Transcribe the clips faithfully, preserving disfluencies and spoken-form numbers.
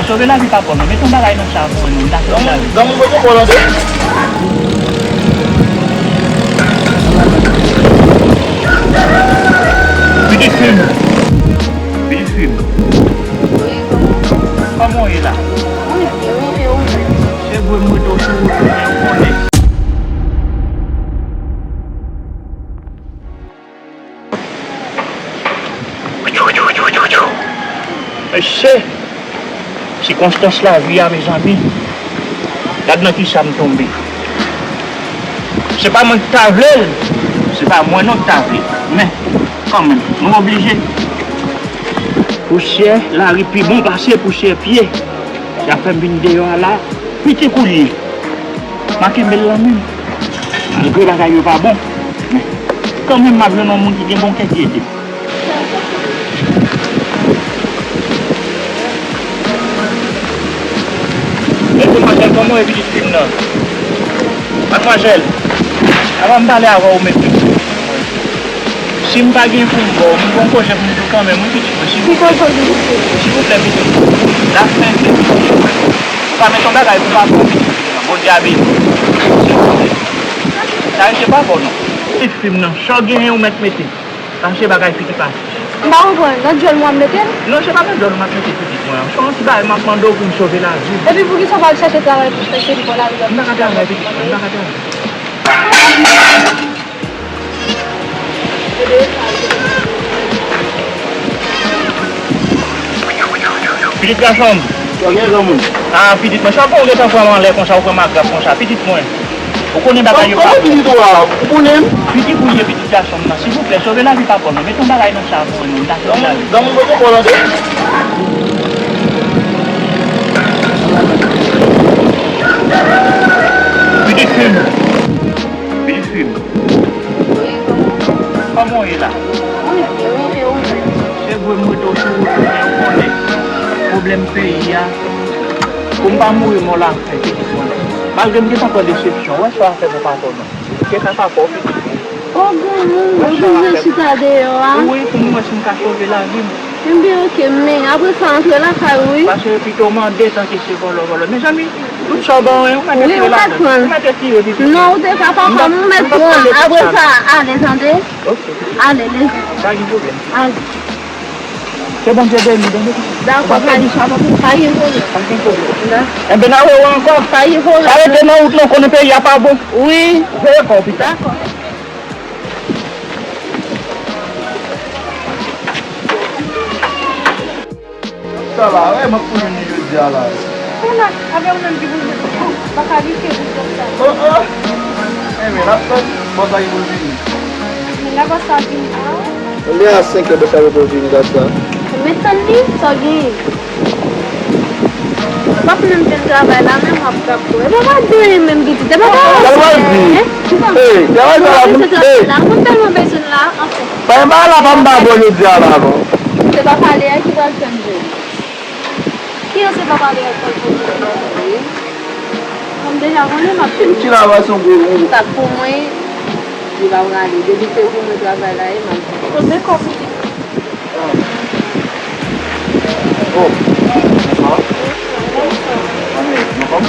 Sove lavi pa bon non. Met yon bagay nan sa pou mwen non. M ta sove lavi. Granmoun, granmoun, kote w pran tande? Pitit fi m. Pitit fi m. Kòman w ye la? Se vre m rete w sou wout ou, men ou konnen. Mesye, sikonstans lavi a, mezanmi, gad nan kisa m tonbe. Se pa mwen ki ta vle l, se pa mwen non ki ta vle l, men kanmenm, nou oblije. Pousyè lari pi bon pase pousyè pye. Sa fè m vin deyò a la, piti kou l ye. M a kenbe l lan menm. Malgre bagay yo pa bon, men kanmenm m ap jwenn yon moun ki gen bon kè ki ede m. Men demwazèl, kòman w ye pitit fi m nan? Madmwazèl, avan m pale avè w, ou mèt di m. Si m pa gen pou m ba w, m gon koze pou m di w kanmenm, wi, pitit mwen, silvouplè. Ki koze w di, pitit? Silvouplè, pitit mwen. Lafen fè pitit mwen. Ou ka mete yon bagay pou papa w, pitit mwen. Bondye a beni w. Silvouplè. Sa rete pa bon, non. Pitit fi m nan, sa w genyen, ou mèt mete. Paske bagay fi ki pa fi. M pa konprann. Nan djòl mwen w ap mete l? Non, se pa nan djòl m ap mete pitit mwen an. Se yon ti bagay m ap mande w pou m sove lavi w. Epi poukisa w pa al chache travay pou fè kredi pou lavi w? M pa ka travay, pitit mwen, m pa ka travay. Pitit gason m. Sa gen, granmoun? Ah, pitit mwen, sa fè w gentan pran m anlè konsa, ou pran m agrap konsa, pitit mwen. Ou konnen bagay yo pa bon. Kòman pitit ou a? Ou konnen m? Pitit ou ye, pitit gason m nan. Silvouplè, sove lavi papa w non. Met yon bagay nan sa pou mwen non. M ta sove lavi. Granmoun, granmoun, kote w pran tande? Pitit fi m. Pitit fi m. Kòman w ye la? Se vre m rete w sou wout ou, men ou konnen pwoblèm peyi a. Pou m pa mouri mò lafen, pitit mwen. Malgre m gentan pran desepsyon, ou wè sa w ap fè pou papa w non. Ou te ka papa w, pitit mwen. O granmoun, ou bezwen chita deyò a? Wi, pou m wè si m ka sove lavi m. Ebyen, oke, men apre sa, antre lakay ou, wi. Paske pito w mande tanke se vòlò, vòlò. Mezanmi, tout sa w gen, ou mèt retire ladan. Ou mèt retire, pitit mwen. Non, ou te ka papa m, ou mèt pran. Apre sa, ale, tande? Oke, pitit mwen. Ale, leve. Pa gen pwoblèm. Ale. Ke Bondye beni w, tande, pitit mwen. Dakò, pa gen pwoblèm. Pa gen pwoblèm. Pa gen pwoblèm. Enben, n a wè w ankò. Pa gen pwoblèm. Pa rete nan wout non, konnen peyi a pa bon. Wi. Veye kò w, pitit. Dakò. Sa va, wè, m ap pou jwenn li jodi a la. Kounye a, avè w menm ki pou jwenn li, pa kalifye pou jòb sa. Oh, oh. Enben, n ap tann bòs la ki pou l vini. Men la bòs la vini a. Konbyen a senk è bòs la poko vini dat sa? Men tann li, sa w genyen? M ap menm jwenn travay la, men m ap gad pou. E pa pa de menm pitit, e pa pa. Sa l pral di? Ey, travay sa la pou m, ey. La, mwen tèlman bezwen l la, anfen. Pa gen bagay la pa m pa bon jodi a la non. Se pa pale a ki pral fè m jwenn. Ki yo se pa pale a ki pral fè m jwenn? Mwen deja konnen m ap jwenn. Ti travay se yon gwo wout. Sa k pou mwen, li pa prale. Depi se pou mwen travay la ye, m ap jwenn. Mwen dekò pitit. Oh, bonswa. Bonswa. Anfòm?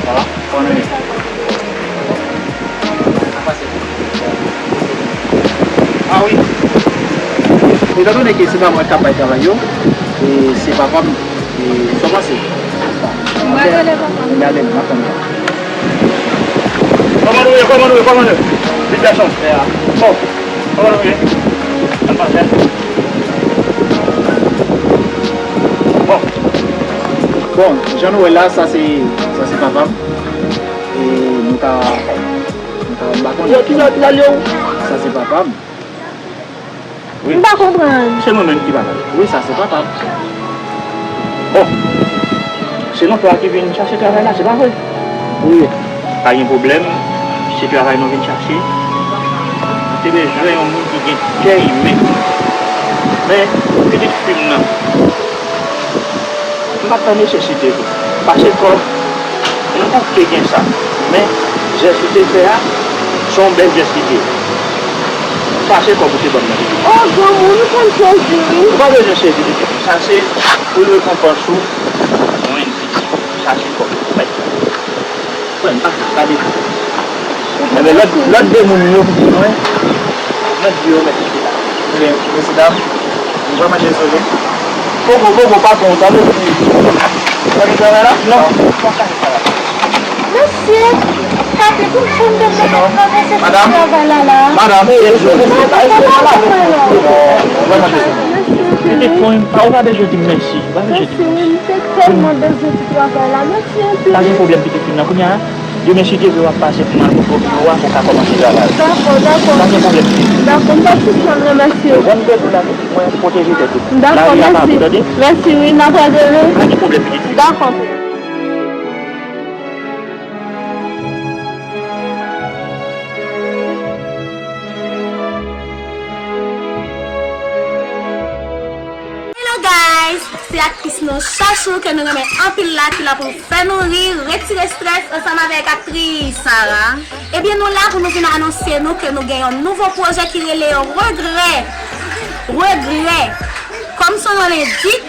Sa va? Kòman nou ye? Ah wi. Etan done ke se pa mwen k ap bay travay yo, e se papa m, e sa w panse? M pral rele papa m. M pral rele l, m ap tann li. Kòman nou ye, kòman nou ye, kòman nou ye? Pitit gason. Bon, kòman nou ye? Ann pase. Bon. Bon, jan nou wè la, sa se, sa se papa m. E nou ka, nou ka, m pa konnen. Yo, ki lòt la, yo? Sa se papa m. Wi. M pa konprann. Se mwen menm ki papa l. Wi, sa se papa m. Bon, se nou twa ki vin chache travay la, se pa vre? Wi. Pa gen pwoblèm, se travay nou vin chache. Nou te bezwen yon moun ki gen kè imen. Men, pitit fi m nan, m pa t nan nesesite tou. Pase kòb, m te gen sa. Men, jès ou te fè a, se yon bèl jès li te ye. Chache kòb ou te ban m nan. Oh, granmoun, ou konn sezi, wi. Ou pa bezwen sezi, pitit. Sa se pou rekonpans ou. Mwen, pitit. Chache kòb ou. Mèt. Mwen, ah, gade. Enben, lòt, lòt de moun yo, pitit mwen. Mèt di yo, mèt kite la. Ebyen, mesye dam, m vrèman dezole. Poko, poko, pa kontan, mesye. Ou pa gen travay la? Non. Mesye, gade pou fon de mwen nan mesye travay la la. Madam, mesye, mesye, pa bezwen di m mèsi. Ou pa bezwen di m mèsi. Mesye, wi, m te tèlman bezwen ti travay la. Mesye anpil. Pa gen pwoblèm, pitit fi m nan. Kounye a, demen, si Dye vle, w ap pase pou m al pran kòb yo a pou w ka kòmanse travay. Dakò, dakò. Pa gen pwoblèm, pitit fi m. Dakò, m p ap soufri, m remèsye w. Lè w bezwen la, pitit mwen, pwoteje tèt ou. Dakò, mèsi. Lavi a pa pou, tande? Mèsi, wi, n ap wè demen. Pa gen pwoblèm, pitit fi m. Dakò. Hello guys, se aktris nou Chachou ke nou renmen anpil la ki la pou fè nou ri, retire strès ansanm avèk aktris Sarah. Ebyen nou la pou nou vin anonse nou ke nou gen yon nouvo pwojè ki rele Regrè. Regrè. Kòm son non endik,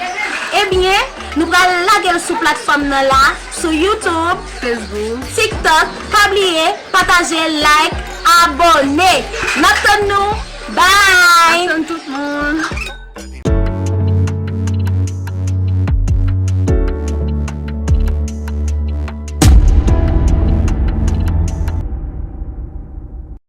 ebyen nou pral lage l sou platfòm nan la, sou YouTube, Facebook, TikTok. Pa bliye pataje, like, abòne. N ap tann nou. Bye! N ap tann tout moun.